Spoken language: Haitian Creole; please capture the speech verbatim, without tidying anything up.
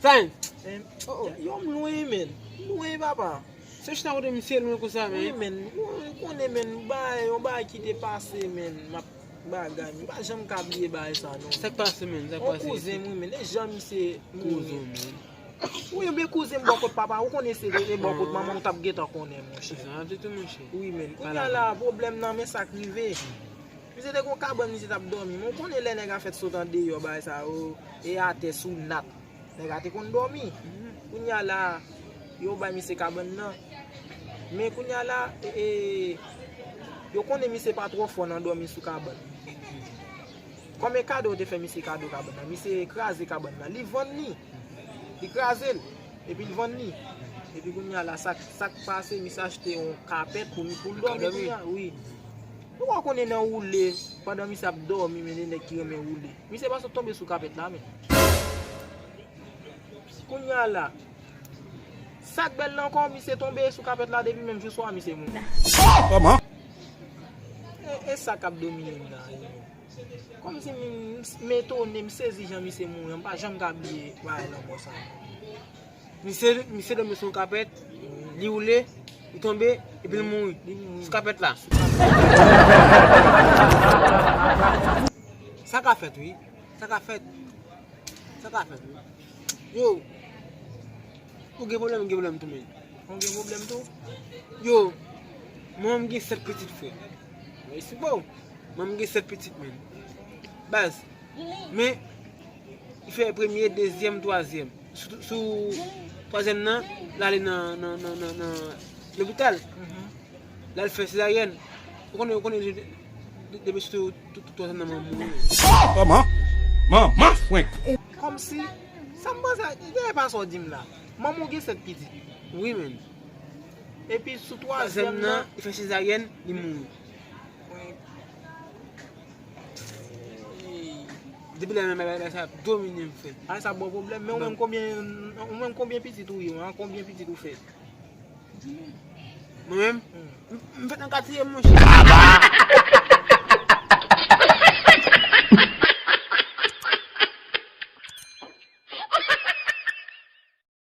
Tan! Em, oh, oh, yo m lwen, men. M lwen, papa. Se chita kote misye lwen konsa, men. Wi, men. Ou konnen, men, bagay, yon bagay ki te pase, men. M ap bagay, men. M pa janm ka bliye bagay sa, non. Sa k pase, men? Sa k pase? Yon kouzen m, wi, men. E jan misye mouri. Kouzen, men. Wi, oubyen kouzen m bò kot papa. Ou konnen se, e bò kot manman, ou t ap gentan konnen, monchè. Sa, tou, tou, monchè. Wi, men. Kounye a la, pwoblèm nan, men sa k rive. Misye te gon kabann misye t ap dòmi. Men w konnen lè nèg a fèt sot andeyò, bagay sa yo, e atè sou nat. Nèg a te konn dòmi. Kounye a la, yo bay misye kabann nan. Men kounye a la, e, e, yo konnen misye pa twò fò nan dòmi sou kabann. Kòm e kado yo te fè misye kado kabann nan, misye kraze kabann nan. Li vann li. Li kraze l. Epi l vann li. Epi kounye a la, sa, sa k pase, misye achte yon kapèt pou, pou l dòmi kounye a, wi. Ou pa konnen nan woule, pandan misye ap dòmi, men de nèg ki renmen woule. Misye pa sot tonbe sou kapèt la, men. Kounye a la, sa k bèl la ankò, misye tonbe sou kapèt la depi menm jou swa, misye mouri. Kòman? E, e sa k ap domine m la, wi. Kòmsi m, m, m etone, m sezi jan misye mouri an, m pa janm ka bliye bagay lanmò sa. Misye, misye dòmi sou yon kapèt, li woule, li tonbe, epi l mouri. Li mouri. Sou kapèt la. Sa ka fèt, wi. Sa ka fèt. Sa ka fèt, wi. Yo, ou gen pwoblèm, ou gen pwoblèm tou, men. Ou gen pwoblèm tou? Yo, mwen, m gen sèt pitit, frè. Mèsi, bro. Mwen, m gen sèt pitit, men. Baz, men, li fè premye, dezyèm, twazyèm. Sou, sou twazyèm nan, l ale nan, nan, nan, nan, nan lopital. L al fè sezaryèn. Ou konnen, ou konnen, de, de, de, depi sou, tou, tou, twazyèm nan, manman mouri. Kòman? Manman frenk. Kòmsi, sa m panse, genyen pa sa w di m la. Manman w gen sèt pitit. Wi, men. Epi sou twazyèm nan, li fè sezaryèn, li mouri. Depi lè menm, bagay sa ap domine m, frè. Bagay sa ba w pwoblèm, men ou menm konbyen, ou menm konbyen pitit ou ye, an konbyen pitit ou fè? Mwen menm? M, m fèt an katriyèm, monchè.